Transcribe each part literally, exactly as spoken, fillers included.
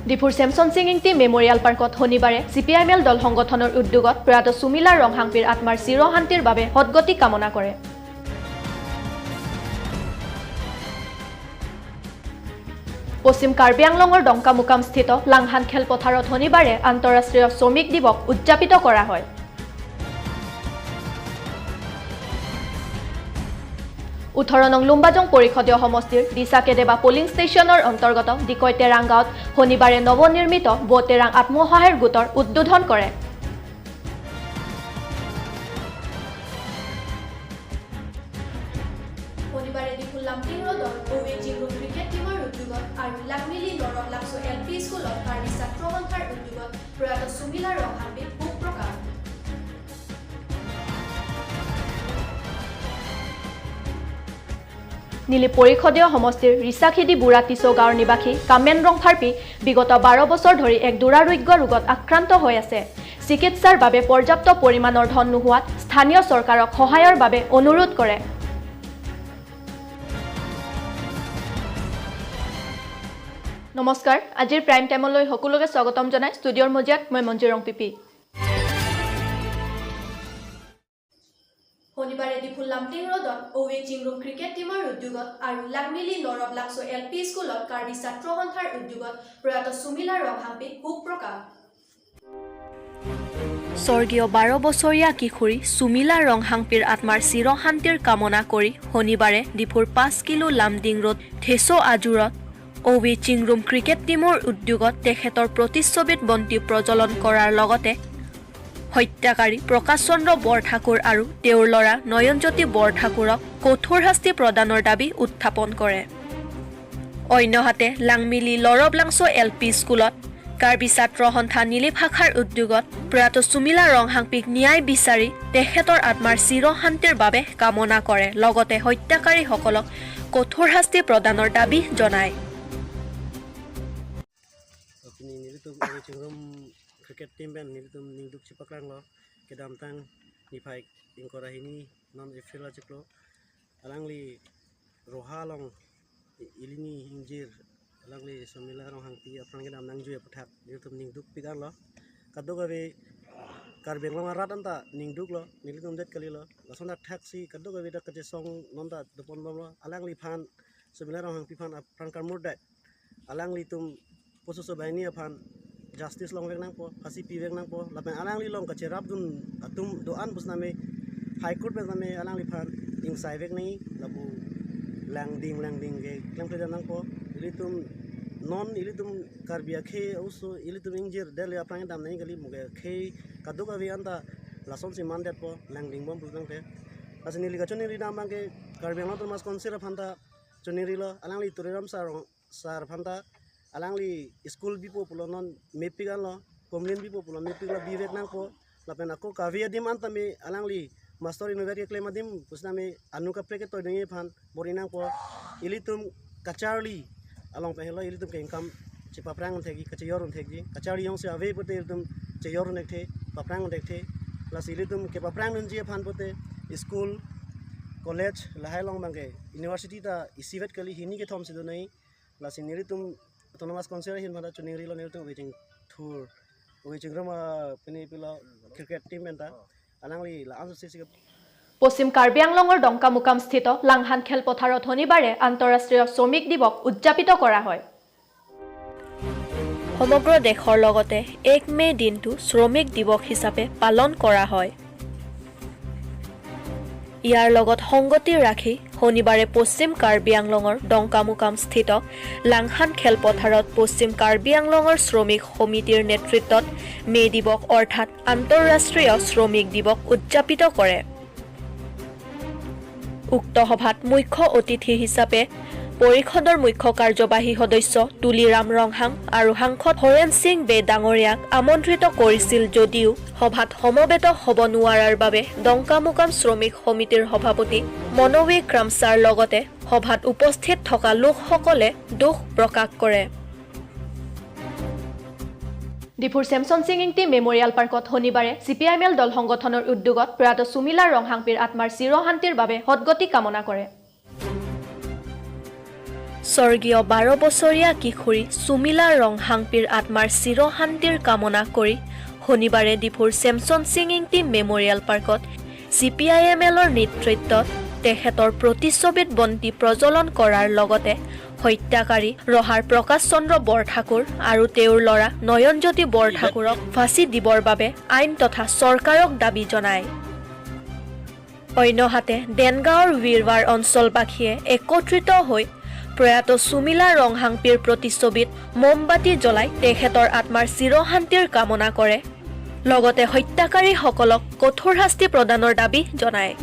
ডিফুৰ ছেমছন সিং ইংতি মেমৰিয়েল পাৰ্কত শনিবাৰে C P I M L দল সংগঠনৰ উদ্যোগত প্ৰয়াত সুমিলা ৰংহাংপিৰ আত্মাৰ চিৰশান্তিৰ বাবে সদগতি কামনা কৰে। পশ্চিম কাৰ্বি আংলঙৰ ডংকামুকামস্থিত লাংহান খেলপথাৰত শনিবাৰে আন্তঃৰাষ্ট্ৰীয় শ্ৰমিক দিৱস উদযাপিত কৰা হয়। ওঠৰ নং লুম্বাজং পৰিষদীয় সমষ্টিৰ দিছাকেদেবা পলিং ষ্টেচনৰ অন্তৰ্গত ডিকৈতেৰাং গাঁৱত শনিবাৰে নৱনিৰ্মিত ব'তেৰাং আত্মসহায়ক গোটৰ উদ্বোধন কৰে। শনিবাৰে ডিফু লামডিং ৰোডৰ অ'ৱে জিংৰুম ক্ৰিকেট টিমৰ উদ্যোগত আৰু লাংমিলি লৰব লাংচ' এল পি স্কুলত কাৰ্বি ছাত্ৰ সন্থাৰ উদ্যোগত প্ৰয়াত সুমিলা ৰংহাংপিক শোক প্ৰকাশ। নিলিপ পৰিষদীয় সমষ্টিৰ ৰিচাখিদি বুঢ়া টিচৌ গাঁৱৰ নিবাসী কামেন ৰংফাৰপি বিগত বাৰ বছৰ ধৰি এক দুৰাৰোগ্য ৰোগত আক্ৰান্ত হৈ আছে। চিকিৎসাৰ বাবে পৰ্যাপ্ত পৰিমাণৰ ধন নোহোৱাত স্থানীয় চৰকাৰক সহায়ৰ বাবে অনুৰোধ কৰে। নমস্কাৰ, আজিৰ প্ৰাইম টাইমলৈ সকলোকে স্বাগতম জনাই ষ্টুডিঅ'ৰ মজিয়াত মই মঞ্জু ৰংপিপি। শনিবাৰে ডিফু লামডিং ৰোডত অ'ৱে জিংৰুম ক্ৰিকেট টিমৰ উদ্যোগত আৰু লাংমিলি লৰব লাংচ' এল পি স্কুলত কাৰ্বি ছাত্ৰ সন্থাৰ উদ্যোগত প্ৰয়াত সুমিলা ৰংহাংপিক শোক প্ৰকাশ। স্বৰ্গীয় বাৰ বছৰীয়া কিশোৰী সুমিলা ৰংহাংপিৰ আত্মাৰ চিৰশান্তিৰ কামনা কৰি শনিবাৰে ডিফুৰ পাঁচ কিলো লামডিং ৰোড থেচৌ আজোৰত অ'ৱে জিংৰুম ক্ৰিকেট টিমৰ উদ্যোগত তেখেতৰ প্ৰতিচ্ছবিত বন্তি প্ৰজ্বলন কৰাৰ লগতে হত্যাকাৰী প্ৰকাশ চন্দ্ৰ বৰঠাকুৰ আৰু তেওঁৰ ল'ৰা নয়নজ্যোতি বৰঠাকুৰক কঠোৰ শাস্তি প্ৰদানৰ দাবী উত্থাপন কৰে। অন্যহাতে লাংমিলি লৰব লাংচ' এল পি স্কুলত কাৰ্বি ছাত্ৰ সন্থা নিলিপ শাখাৰ উদ্যোগত প্ৰয়াত সুমিলা ৰংহাংপিক ন্যায় বিচাৰি তেখেতৰ আত্মাৰ চিৰশান্তিৰ বাবে কামনা কৰে, লগতে হত্যাকাৰীসকলক কঠোৰ শাস্তি প্ৰদানৰ দাবী জনায়। Pini nelitum Owe Chingrum cricket team pen nelitum ningduk chepaklanglo, kedamtang niphai ingkoi ra hini non April achiklo, alangli Roha along i-, ilini ingjir, alangli Sumila Ronghangpi apran kedam nangjui aputhak nelitum ningduk pikanlo. Kadokave Karbi Anglong arat anta ningduklo, nelitum det kalilo. Lason athaksi kadokave dak kachesong non ta dopon-bomlo. Alangliphan, Sumila Ronghangpi aphan apran karmurdet alanglitum pososo banghini aphan justice longvek nangpo, phasi pivek nangpo, lapen alangli along kacherapdun atum do-an pusitame High Court pen tame alangliphan ingsaivek nangji, lapu langding langding ke klemkledam nangpo. Ilitum non ilitum Karbi akhei oso ilitum ingjir, dele apran kedam nangji kali, moke akhei kadokave anta lasonsi mandetpo, langdingbom pusi tangte. Lasi neli kachoningridam abangke Karbi Anglong Autonomous Council aphan ta choningrilo, alangli Tuliram sir, sir aphan ta alangli school bipo pulo, non mepik anlo, complain bipo pulo, mepiklo, bivek nangpo. Lapen ako kave adim anta me alangli master inutvet keklem adim pusitame anu kaprek ketoi nangji aphan bor-i nangpo. Ilitum kacharli along pen helo ilitum ke income chepaprang thekji, kachejor thekji, kacharli jongsi ave pute ilitum chejor thekthe, paprang thekthe. Lasi ilitum kepaprang nangji aphan pute school, college, lahai along abangke university ta isivet kali, hini kethom si do nangji. Lasi nelitum Autonomous Council ahin aphan ta choningrilo, nelitum Owe Chingrum, Owe Chingrum, ah, pini pilo cricket team pen ta alangli la-an sisi ke পশ্চিম কাৰ্বি আংলঙৰ ডংকামুকামস্থিত লাংহান খেলপথাৰত শনিবাৰে আন্তঃৰাষ্ট্ৰীয় শ্ৰমিক দিৱস উদযাপিত কৰা হয়। সমগ্ৰ দেশৰ লগতে এক মে দিনটো শ্ৰমিক দিৱস হিচাপে পালন কৰা হয়। ইয়াৰ লগত সংগতি ৰাখি শনিবাৰে পশ্চিম কাৰ্বি আংলঙৰ ডংকামুকামস্থিত লাংহান খেলপথাৰত পশ্চিম কাৰ্বি আংলঙৰ শ্ৰমিক সমিতিৰ নেতৃত্বত মে দিৱস অৰ্থাৎ আন্তঃৰাষ্ট্ৰীয় শ্ৰমিক দিৱস উদযাপিত কৰে। উক্ত সভাত মুখ্য অতিথি হিচাপে পৰিষদৰ মুখ্য কাৰ্যবাহী সদস্য তুলিৰাম ৰংহাং আৰু সাংসদ হৰেণ সিং বে ডাঙৰীয়াক আমন্ত্ৰিত কৰিছিল যদিও সভাত সমবেত হ'ব নোৱাৰাৰ বাবে ডংকামুকাম শ্ৰমিক সমিতিৰ সভাপতি মনোৱে ক্ৰামছাৰ লগতে সভাত উপস্থিত থকা লোকসকলে দুখ প্ৰকাশ কৰে। ডিফুৰ ছেমছন সিং ইংতি মেমৰিয়েল পাৰ্কত শনিবাৰে C P I M L দল সংগঠনৰ উদ্যোগত প্ৰয়াত সুমিলা ৰংহাংপিৰ আত্মাৰ চিৰশান্তিৰ বাবে সদগতি কামনা কৰে। স্বৰ্গীয় বাৰ বছৰীয়া কিশোৰী সুমিলা ৰংহাংপিৰ আত্মাৰ চিৰশান্তিৰ কামনা কৰি শনিবাৰে ডিফুৰ ছেমছন সিং ইংতি মেমৰিয়েল পাৰ্কত চি পি আই এম এলৰ নেতৃত্বত তেখেতৰ প্ৰতিচ্ছবিত বন্তি প্ৰজ্বলন কৰাৰ লগতে হত্যাকাৰী ৰহাৰ প্ৰকাশ চন্দ্ৰ বৰঠাকুৰ আৰু তেওঁৰ ল'ৰা নয়নজ্যোতি বৰঠাকুৰক ফাঁচী দিবৰ বাবে আইন তথা চৰকাৰক দাবী জনায়। অন্যহাতে দেনগাঁৱৰ বীৰৱাৰ অঞ্চলবাসীয়ে একত্ৰিত হৈ প্ৰয়াত সুমিলা ৰংহাংপিৰ প্ৰতিচ্ছবিত মমবাতি জ্বলাই তেখেতৰ আত্মাৰ চিৰশান্তিৰ কামনা কৰে। লগতে হত্যাকাৰীসকলক কঠোৰ শাস্তি প্ৰদানৰ দাবী জনায়।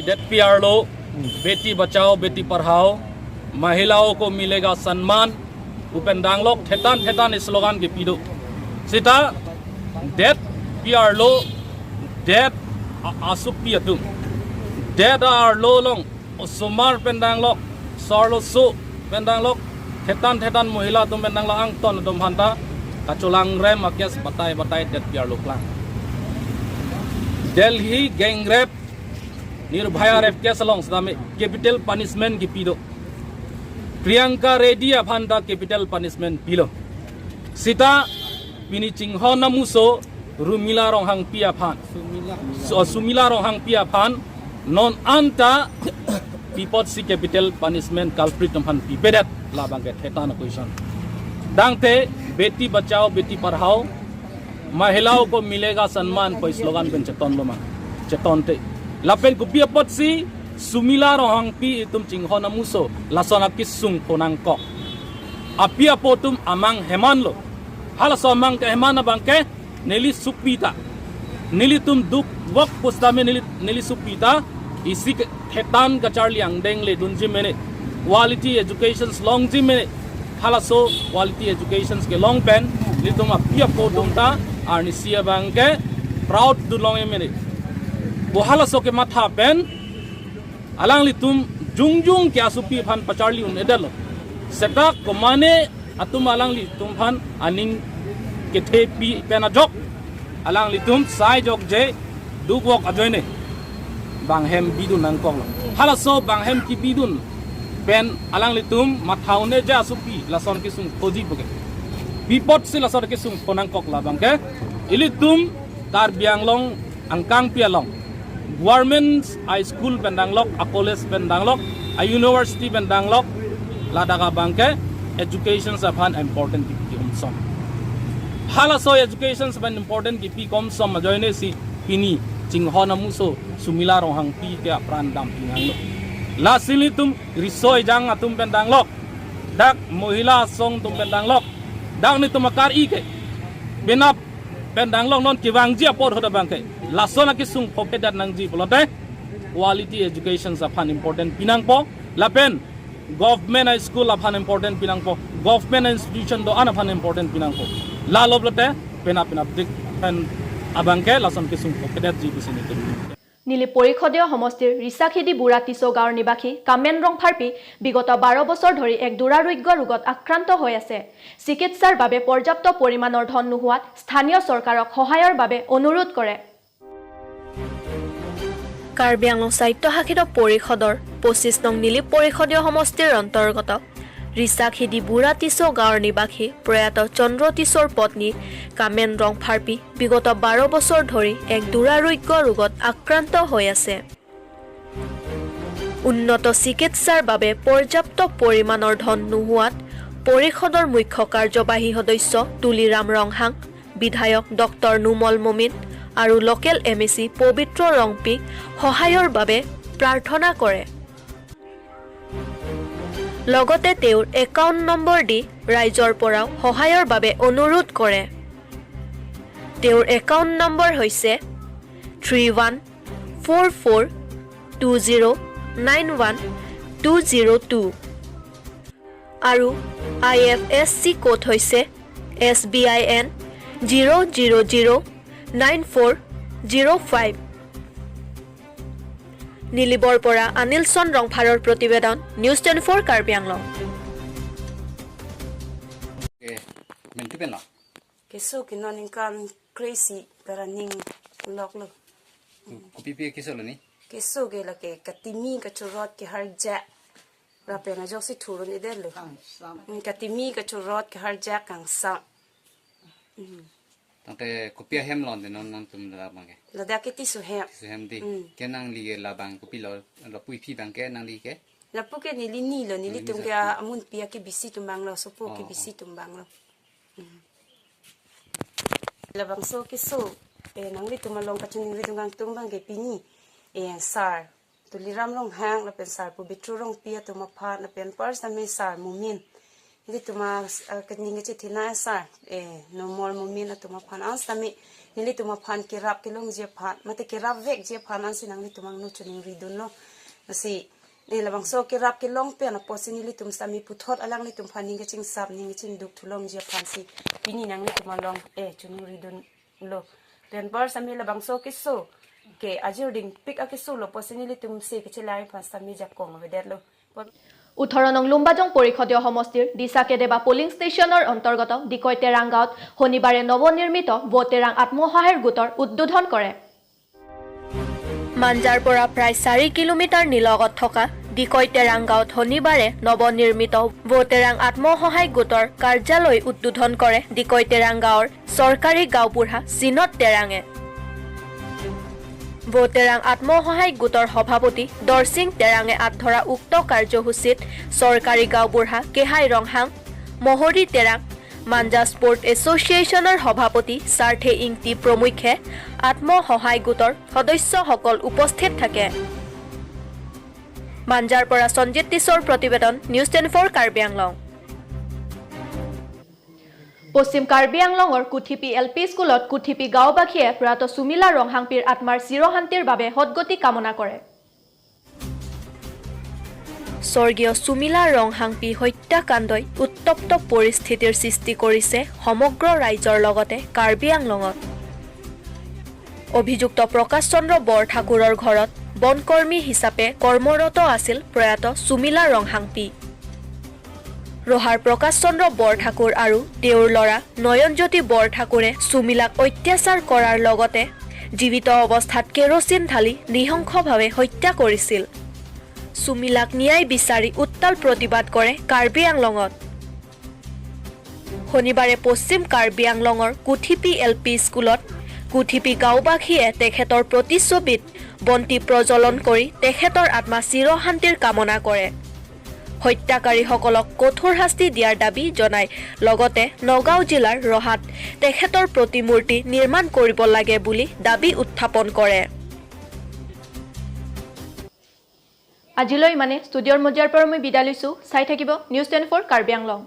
Date P R lo, Beti Bachao, Beti Padhao, Mahilaon Ko Milega Samman, pu pen danglok thetan thetan slogan kepi do. Sita, date P R lo, date a-, asopi atum. Date arlo along, osomar pen danglok, sarloso pen danglok, thetan thetan mohila atum pen danglok angton atum aphanta kacholangrem a-case batai batai date P R lo klang. Delhi gang rape, Nirbhaya rape case along sitame capital punishment kepi do. Priyanka Reddy aphanta capital punishment pilo. Sita pini chinghon amuso Rumila Ronghangpi aphan. Su-, Sumila Ronghangpi aphan non anta pi apotsi capital punishment culprit atum aphan pipedet, labang ke thetan a-question. Tangte Beti Bachao, Beti Padhao, Mahilaon Ko Milega Samman pu slogan pen chetonlo ma. Chetonte. Lapen kopi apotsi Sumila Ronghangpi itum chinghon amuso lason akesung pho nangkok. Api apo atum amang hemanlo. Halaso amang keheman abang ke neli sopi ta, nelitum dukvok pusitame neli, neli sopi ta isi ke thetan kacharli angdeng le dunji mene, quality educations longji mene. Halaso quality educations kelong pen nelitum api apo atum ta arnisi abang ke proud dun long mene. Bo halaso kematha pen alanglitum jongjong ke asopi aphan pacharli un-edetlo. Seta komane atum alanglitum aphan aning kethepi pen ajok alanglitum sai jokje dukvok ajoine bang hem bidun nangkoklo. Halaso bang hem kebidun pen alanglitum matha un-eje asopi lason kesung phoji puke. Pi apotsi lason kesung pho nangkok, labang ke ilitum Karbi Anglong angkangpi along government high school pen danglok, a-college pen danglok, a-university pen danglok, ladak abang ke educations aphan important kepi komsom. Halaso educations aphan important kepi komsom ajoine si pini chinghon amuso Sumila Ronghangpi ke apran dampi nanglo. Lasi ilitum riso ejang atum pen danglok, dak mohila asong atum pen danglok, dak nelitum akar-i ke penap pen danglok non kevangji apor hot abang ke lason akesung phopedet nangji pulote quality educations aphan important pinangpo, lapen government high school aphan important pinangpo, government institution do-an aphan important pinangpo. Lalo pulote penap penapdik pen abang ke lason kesung phopedetji pusi nelitum. নিলিপ পৰিষদীয় সমষ্টিৰ ৰিচাখেদি বুঢ়া টিচৌ গাঁৱৰ নিবাসী কামেন ৰংফাৰপি বিগত বাৰ বছৰ ধৰি এক দুৰাৰোগ্য ৰোগত আক্ৰান্ত হৈ আছে। চিকিৎসাৰ বাবে পৰ্যাপ্ত পৰিমাণৰ ধন নোহোৱাত স্থানীয় চৰকাৰক সহায়ৰ বাবে অনুৰোধ কৰে। কাৰ্বি আংলং স্বায়ত্তশাসিত পৰিষদৰ পঁচিছ নং নিলিপ পৰিষদীয় সমষ্টিৰ অন্তৰ্গত ৰিচাখেদি বুঢ়া টিচৌ গাঁৱৰ নিবাসী প্ৰয়াত চন্দ্ৰ টিচৌৰ পত্নী কামেন ৰংফাৰপি বিগত বাৰ বছৰ ধৰি এক দুৰাৰোগ্য ৰোগত আক্ৰান্ত হৈ আছে। উন্নত চিকিৎসাৰ বাবে পৰ্যাপ্ত পৰিমাণৰ ধন নোহোৱাত পৰিষদৰ মুখ্য কাৰ্যবাহী সদস্য তুলিৰাম ৰংহাং, বিধায়ক ডক্টৰ নুমল মমিন আৰু লোকেল এম এ চি পবিত্ৰ ৰংপিক সহায়ৰ বাবে প্ৰাৰ্থনা কৰে। লগতে তেওঁৰ একাউণ্ট নম্বৰ দি ৰাইজৰ পৰাও সহায়ৰ বাবে অনুৰোধ কৰে। তেওঁৰ একাউণ্ট নম্বৰ হৈছে three one four four two zero' nine one two zero' two আৰু I F S C code হৈছে S B I N zero' zero' zero' nine four zero' five. নিলিবৰ পৰা অনিলচন ৰংফাৰৰ প্ৰতিবেদন, news twenty four Karbi Anglong. Eh, menti pen lo? Keso ke non ningkan kre-isi pera ning loklo. Ku-, kopipi keso lo ni? Keso ke lake katimi kachorot ke harja. Lapen ajoksi thurun-edetlo. Kangsam. Hmm, katimi, kachorot, kaharjak, kangsam. Hmm. Tangte kopi ahem londe non nangtum ladak abang ke? Ladak ke Tisso hem. Tisso hem dei. Hmm. Ke nangli ke labang kopilo, lapu iphi abang ke nangli ke? Lapu ke neli nilo, neli neli tum ke satu. Amunpi akebisi atum abanglo, sopo, oh, kebisi, oh, atum abanglo. Hmm. Labangso keso, eh, nanglitum along kachiningri dun kangtung abang ke pini, eh, sir Tuliram Ronghang lapen sir Pobitro Rongpi atum aphan lapen par sitame sir Momin. Nelitum a, a, kaning kachethena sir, eh, Nomol Momin atum aphan an sitame nelitum aphan kerap kelongji aphan, mate kerap vekji aphan ansi nanglitum angno chiningri dunlo. Lasi, eh, labangso kerap kelong pen apotsi nelitum sitame puthot alanglitum aphan ning kachingsap, ning kachingduk thulongji aphansi pini nanglitum along, eh, chiningri dunlo. Pen par sitame labangso keso ke ajir dingpik akesolo, apotsi nelitum se kachelai aphan sitame jakong avedetlo. ওঠৰ নং লুম্বাজং পৰিষদীয় সমষ্টিৰ দিছাকেদেবা পোলিং ষ্টেচনৰ অন্তৰ্গত ডিকৈ তেৰাং গাঁৱত শনিবাৰে নৱনিৰ্মিত ভ' তেৰাং আত্মসহায়ক গোটৰ উদ্বোধন কৰে। মাঞ্জাৰ পৰা প্ৰায় চাৰি কিলোমিটাৰ নিলগত থকা ডিকৈ তেৰাং গাঁৱত শনিবাৰে নৱনিৰ্মিত ভ' তেৰাং আত্মসহায়ক গোটৰ কাৰ্যালয় উদ্বোধন কৰে ডিকৈ তেৰাং গাঁৱৰ চৰকাৰী গাঁওবুঢ়া চিনত তেৰাঙে। ভ' তেৰাং আত্মসহায়ক গোটৰ সভাপতি দৰসিং তেৰাঙে আঁত ধৰা উক্ত কাৰ্যসূচীত চৰকাৰী গাঁওবুঢ়া কেহাই ৰংহাং, মহৰি তেৰাং, মাঞ্জা স্পৰ্ট এছ'চিয়েশ্যনৰ সভাপতি সাৰ্থে ইংতি প্ৰমুখ্যে আত্মসহায়ক গোটৰ সদস্যসকল উপস্থিত থাকে। মাঞ্জাৰ পৰা সঞ্জিত টিছৰ প্ৰতিবেদন, নিউজ টুৱেণ্টি ফ'ৰ কাৰ্বি আংলং। পশ্চিম কাৰ্বি আংলঙৰ কুথিপি এল পি স্কুলত কুথিপি গাঁওবাসীয়ে প্ৰয়াত সুমিলা ৰংহাংপীৰ আত্মাৰ চিৰশান্তিৰ বাবে সদগতি কামনা কৰে। স্বৰ্গীয় সুমিলা ৰংহাংপী হত্যাকাণ্ডই উত্তপ্ত পৰিস্থিতিৰ সৃষ্টি কৰিছে সমগ্ৰ ৰাইজৰ লগতে কাৰ্বি আংলঙত। অভিযুক্ত প্ৰকাশ চন্দ্ৰ বৰঠাকুৰৰ ঘৰত বনকৰ্মী হিচাপে কৰ্মৰত আছিল প্ৰয়াত সুমিলা ৰংহাংপী। ৰহাৰ প্ৰকাশ চন্দ্ৰ বৰঠাকুৰ আৰু তেওঁৰ ল'ৰা নয়নজ্যোতি বৰঠাকুৰে সুমিলাক অত্যাচাৰ কৰাৰ লগতে জীৱিত অৱস্থাত কেৰচিন ঢালি নৃশংসভাৱে হত্যা কৰিছিল। সুমিলাক ন্যায় বিচাৰি উত্তাল প্ৰতিবাদ কৰে কাৰ্বি আংলঙত। শনিবাৰে পশ্চিম কাৰ্বি আংলঙৰ কুথিপি এল পি স্কুলত কুথিপি গাঁওবাসীয়ে তেখেতৰ প্ৰতিচ্ছবিত বন্তি প্ৰজ্বলন কৰি তেখেতৰ আত্মা চিৰশান্তিৰ কামনা কৰে। হত্যাকাৰীসকলক কঠোৰ শাস্তি দিয়াৰ দাবী জনাই লগতে নগাঁও জিলাৰ ৰহাত তেখেতৰ প্ৰতিমূৰ্তি নিৰ্মাণ কৰিব লাগে বুলি দাবী উত্থাপন কৰে। আজিলৈ ইমানে। ষ্টুডিঅ'ৰ মজিয়াৰ পৰা মই বিদায় লৈছো। চাই থাকিব নিউজ টুৱেণ্টি ফ'ৰ কাৰ্বি আংলং।